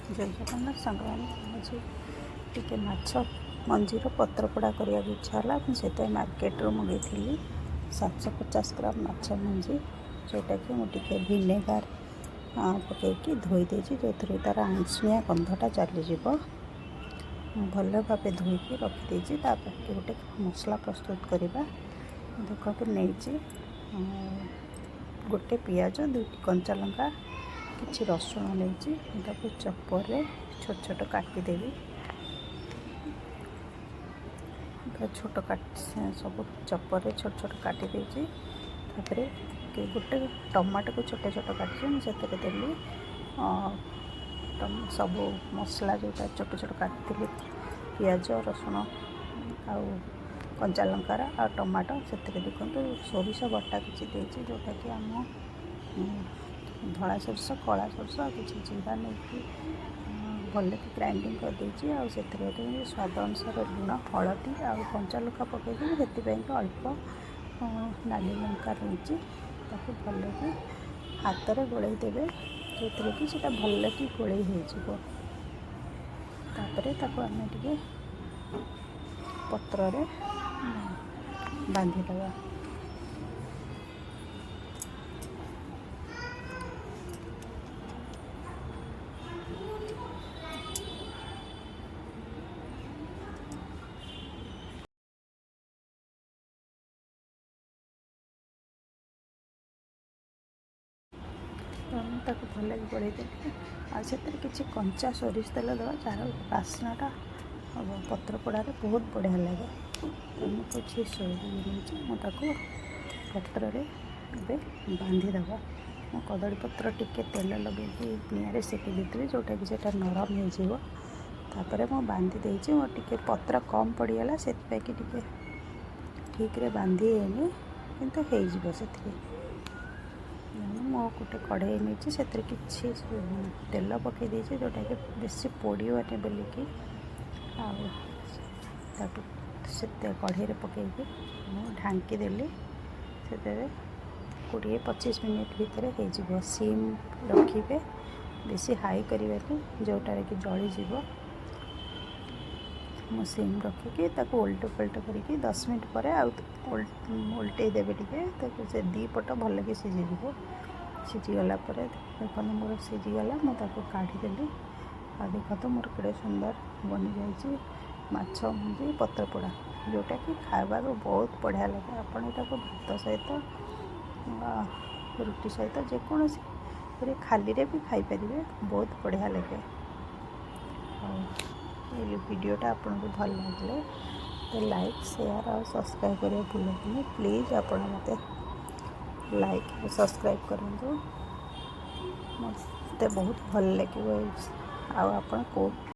ଜୟ ଜଗନ୍ନାଥ ସାଙ୍ଗମାନେ। ଆଜି ଟିକେ ମାଛ ମଞ୍ଜିର ପତ୍ରପୋଡ଼ା କରିବାକୁ ଇଚ୍ଛା ହେଲା। ମୁଁ ସେଥିପାଇଁ ମାର୍କେଟରୁ ମଗାଇଥିଲି 750 ଗ୍ରାମ ମାଛ ମଞ୍ଜି, ଯେଉଁଟାକି ମୁଁ ଟିକେ ଭିନେଗାର ପକାଇକି ଧୋଇ ଦେଇଛି, ଯେଉଁଥିରେ ତା'ର ଆଇଁଷିଣିଆ ଗନ୍ଧଟା ଚାଲିଯିବ। ମୁଁ ଭଲ ଭାବେ ଧୋଇକି ରଖିଦେଇଛି। ତାପରେ ଗୋଟେ ମସଲା ପ୍ରସ୍ତୁତ କରିବା। ଦେଖନ୍ତୁ, ନେଇଛି ଗୋଟେ ପିଆଜ, ଦୁଇଟି କଞ୍ଚା ଲଙ୍କା, କିଛି ରସୁଣ ନେଇଛି। ମୁଁ ତାକୁ ଚପରରେ ଛୋଟ ଛୋଟ କାଟିଦେବି। ଛୋଟ କାଟି ସବୁ ଚପରରେ ଛୋଟ ଛୋଟ କାଟି ଦେଇଛି। ତାପରେ ଗୋଟେ ଟମାଟୋକୁ ଛୋଟ ଛୋଟ କାଟିଛି, ମୁଁ ସେଥିରେ ଦେଲି। ସବୁ ମସଲା ଯେଉଁଟା ଛୋଟ ଛୋଟ କାଟିଥିଲି, ପିଆଜ, ରସୁଣ ଆଉ କଞ୍ଚା ଲଙ୍କାର ଆଉ ଟମାଟୋ, ସେଥିରେ ଦେଖନ୍ତୁ ସୋରିଷ ବଟା କିଛି ଦେଇଛି, ଯେଉଁଟାକି ଆମ ଧଳା ସୋରିଷ, କଳା ସୋରିଷ ଆଉ କିଛି ଜିରା ନେଇକି ଭଲକି ଗ୍ରାଇଣ୍ଡିଙ୍ଗ କରିଦେଇଛି। ଆଉ ସେଥିରେ ସ୍ୱାଦ ଅନୁସାରେ ଲୁଣ, ହଳଦୀ ଆଉ କଞ୍ଚା ଲଙ୍କା ପକାଇଦେବି। ସେଥିପାଇଁକି ଅଳ୍ପ ନାଲି ଲଙ୍କା ରହିଛି। ତାକୁ ଭଲକି ହାତରେ ଗୋଳେଇ ଦେବେ, ଯେଉଁଥିରେ କି ସେଇଟା ଭଲକି ଗୋଳେଇ ହେଇଯିବ। ତାପରେ ତାକୁ ଆମେ ଟିକେ ପତ୍ରରେ ବାନ୍ଧିଦେବା। ତ ମୁଁ ତାକୁ ଭଲକି ଗୋଳେଇ ଦେଲି। ଆଉ ସେଥିରେ କିଛି କଞ୍ଚା ସୋରିଷ ତେଲ ଦେବା, ଯାହାର ବାସ୍ନାଟା ପତ୍ରପୋଡ଼ାରେ ବହୁତ ବଢ଼ିଆ ଲାଗେ। ତ ମୁଁ କିଛି ସୋରିଷ ନେଇଛି, ମୁଁ ତାକୁ ପତ୍ରରେ ଏବେ ବାନ୍ଧିଦେବା। ମୁଁ କଦଳୀ ପତ୍ର ଟିକେ ତେଲ ଲଗେଇକି ନିଆଁରେ ସେକି ଦେଇଥିଲି, ଯେଉଁଟାକି ସେଇଟା ନରମ ହେଇଯିବ। ତାପରେ ମୁଁ ବାନ୍ଧି ଦେଇଛି। ମୋର ଟିକେ ପତ୍ର କମ୍ ପଡ଼ିଗଲା, ସେଥିପାଇଁକି ଟିକେ ଠିକ୍ରେ ବାନ୍ଧି ହେଇନି, କିନ୍ତୁ ହେଇଯିବ ସେଥିରେ। ମୁଁ ଗୋଟେ କଢ଼େଇ ନେଇଛି, ସେଥିରେ କିଛି ତେଲ ପକାଇ ଦେଇଛି, ଯେଉଁଟାକି ବେଶୀ ପୋଡ଼ିବନି ବୋଲିକି। ଆଉ ତାକୁ ସେ କଢ଼େଇରେ ପକାଇକି ମୁଁ ଢାଙ୍କି ଦେଲି। ସେଥିରେ 20-25 ମିନିଟ୍ ଭିତରେ ହେଇଯିବ। ସିମ୍ ରଖିବେ, ବେଶୀ ହାଇ କରିବେନି, ଯେଉଁଟାରେ କି ଜଳିଯିବ। ମୁଁ ସିମ୍ ରଖିକି ତାକୁ ଓଲଟ ପଲଟ କରିକି 10 ମିନିଟ୍ ପରେ ଆଉ ଓଲଟେଇ ଦେବେ ଟିକେ ତାକୁ, ସେ ଦୁଇ ପଟ ଭଲକି ସିଝିଯିବ। ସିଝିଗଲା ପରେ ଦେଖନ୍ତୁ, ମୋର ସିଝିଗଲା, ମୁଁ ତାକୁ କାଢ଼ିଦେଲି। ଆଉ ଦେଖନ୍ତୁ, ମୋର କେଡ଼େ ସୁନ୍ଦର ବନିଯାଇଛି ମାଛ ମଞ୍ଜି ପତ୍ରପୋଡ଼ା, ଯେଉଁଟାକି ଖାଇବାକୁ ବହୁତ ବଢ଼ିଆ ଲାଗେ। ଆପଣ ଏଟାକୁ ଭାତ ସହିତ, ରୁଟି ସହିତ, ଯେକୌଣସି ଖାଲିରେ ବି ଖାଇପାରିବେ, ବହୁତ ବଢ଼ିଆ ଲାଗେ। ଆଉ ଏ ଭିଡ଼ିଓଟା ଆପଣଙ୍କୁ ଭଲ ଲାଗିଲେ ତ ଲାଇକ୍, ସେୟାର ଆଉ ସବସ୍କ୍ରାଇବ୍ କରିବାକୁ ଭୁଲନ୍ତୁନି। ପ୍ଲିଜ୍ ଆପଣ ମୋତେ ଲାଇକ୍ ଆଉ ସବସ୍କ୍ରାଇବ୍ କରନ୍ତୁ, ମୋତେ ବହୁତ ଭଲ ଲାଗିବ। ଆଉ ଆପଣ କେଉଁ